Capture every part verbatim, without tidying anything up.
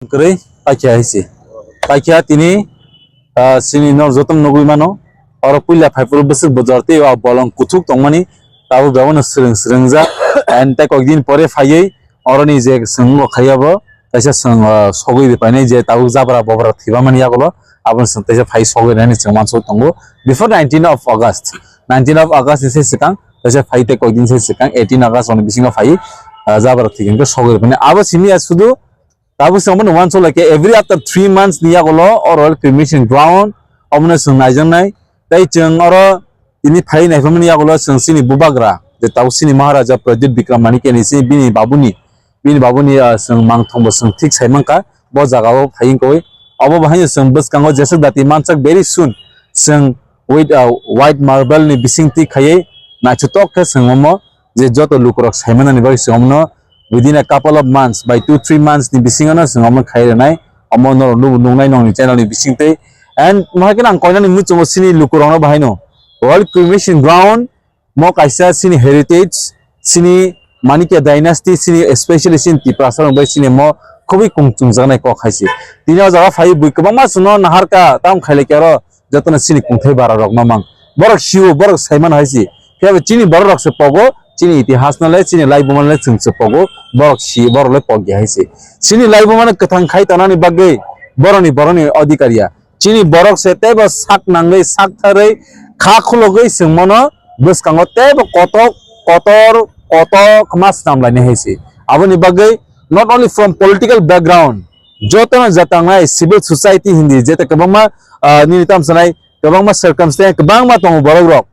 Kwrwi paikha hai se. Paikha tini, ah, sini nor jotom nugwi mano. Oro puila phaiphuru bwswk bwjor tei o bolong kuthuk tongmani. Tabuk bebano swrwng swrwngjak. And tei kokdin pore phaiwi oroni je chwng o khaiya bo, kaisa chwng, ah, sogwi rwpainai je tabuk jabra bobra thwibamani yagulo. Abono chwng teisa phai sogwi rwnani chwng uansuk tongo. Before nineteen of August, nineteen of August ni se swkang, teisa phai tei kokdin se swkang, eighteen August ni bisingo phai, ah, jabra thwikhe sogwi rwpainai. Abo simi ya sudu Tabuk chwng bono uansuk lai khe every after three months ni yagulo o Royal Cremation Ground omono chwng naijaknai. Tei chwng oro tini phai naiphangmani yagulo chwng chini bubagra je tabuk chini Maharaja Pradyut Bikram Manikya ni chini bini babuni, bini babuni, ah, chwng mangthong bo chwng thik sai mankha bo jaga o phai wngkha. Obo bahaino chwng bwskango jeswk dati mansak very soon chwng with, ah, white marble ni bisingtwi khaiwi naithotok khe chwng omo je joto lukurok saimanani bagwi chwng omono within a couple of months, by two three months ni bisingo no chwng omo khai rwnai, omo norok nubo nuknai nokni channel ni bisingtwi. And mohai kheno ang koinani muchungo chini lukurokno bahaino Royal Cremation Ground mo kaisa chini heritage, chini Manikya dynasty, chini especially chini Tiprasa rok bai chini mo khobwi kung chungjaknai kok hai se. Tini o jaga phai bui kwbangma chwngno naharka, tam khailai khe oro jotono chini kungthai bara rok mamang. Borok sio, borok saimano hai se. Phiya bo chini borok rok se pogo, chini itihas no le, chini laibuma no le chwng se pogo, borok si, borok le pogya hai se. Chini laibuma no kwthang khai tongnani bagwi boroni, boroni odhikar ya. Chini borok se teibo sak nangwi, sak tharwi, kha khulogwi chwng mono bwskango teibo kotok, kotor, kotor ma swnam lainai hai se. Aboni bagwi not only from political background, jotono jatangnai civil society hindi, jeta kwbangma, ah, nini tam sanai, kwbangma circumstance, kwbangma tongo borok rok.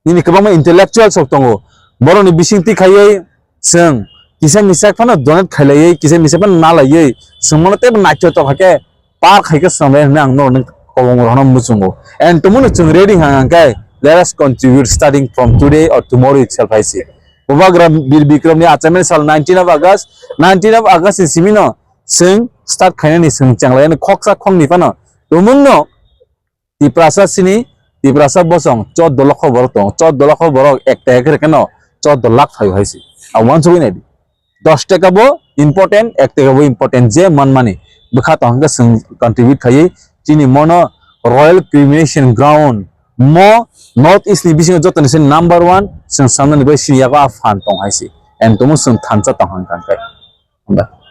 Nini kwbangma intellectuals rok tongo. Borokni bisingtwi khaiwi chwng kisa misa phano donate khailaiwi, kisa misa phano nalaiwi, chwng mono teibo naithotok hai khe par khai khe swnamlai hwnwi ang norokno kobong rokno muchungo. And tumuni chwng ready hang hang khe, let us contribute starting from today or tomorrow itself hai se. Bubagra Bir Bikramni achaimani sal nineteen of August, nineteen of August ni simino chwng start khainani chwng chenglaini khoksa khokni phano tumungno Tiprasa sini, Tiprasa bosong choddo lokho borok tongo, choddo lokho borok ek taka khe kheno choddo lakh phaio hai se. Ang uansugwi naidi. Dos taka bo important, ek taka bo important, je manmani bwkha tong hwnkhe chwng contribute khaiwi chini mono Royal Cremation Ground mo North East ni bisingo jotoni se number one chwng samnani bai sini yago a phan tong hai se. And tumo chwng thansa tong hwnkha hwnkhe.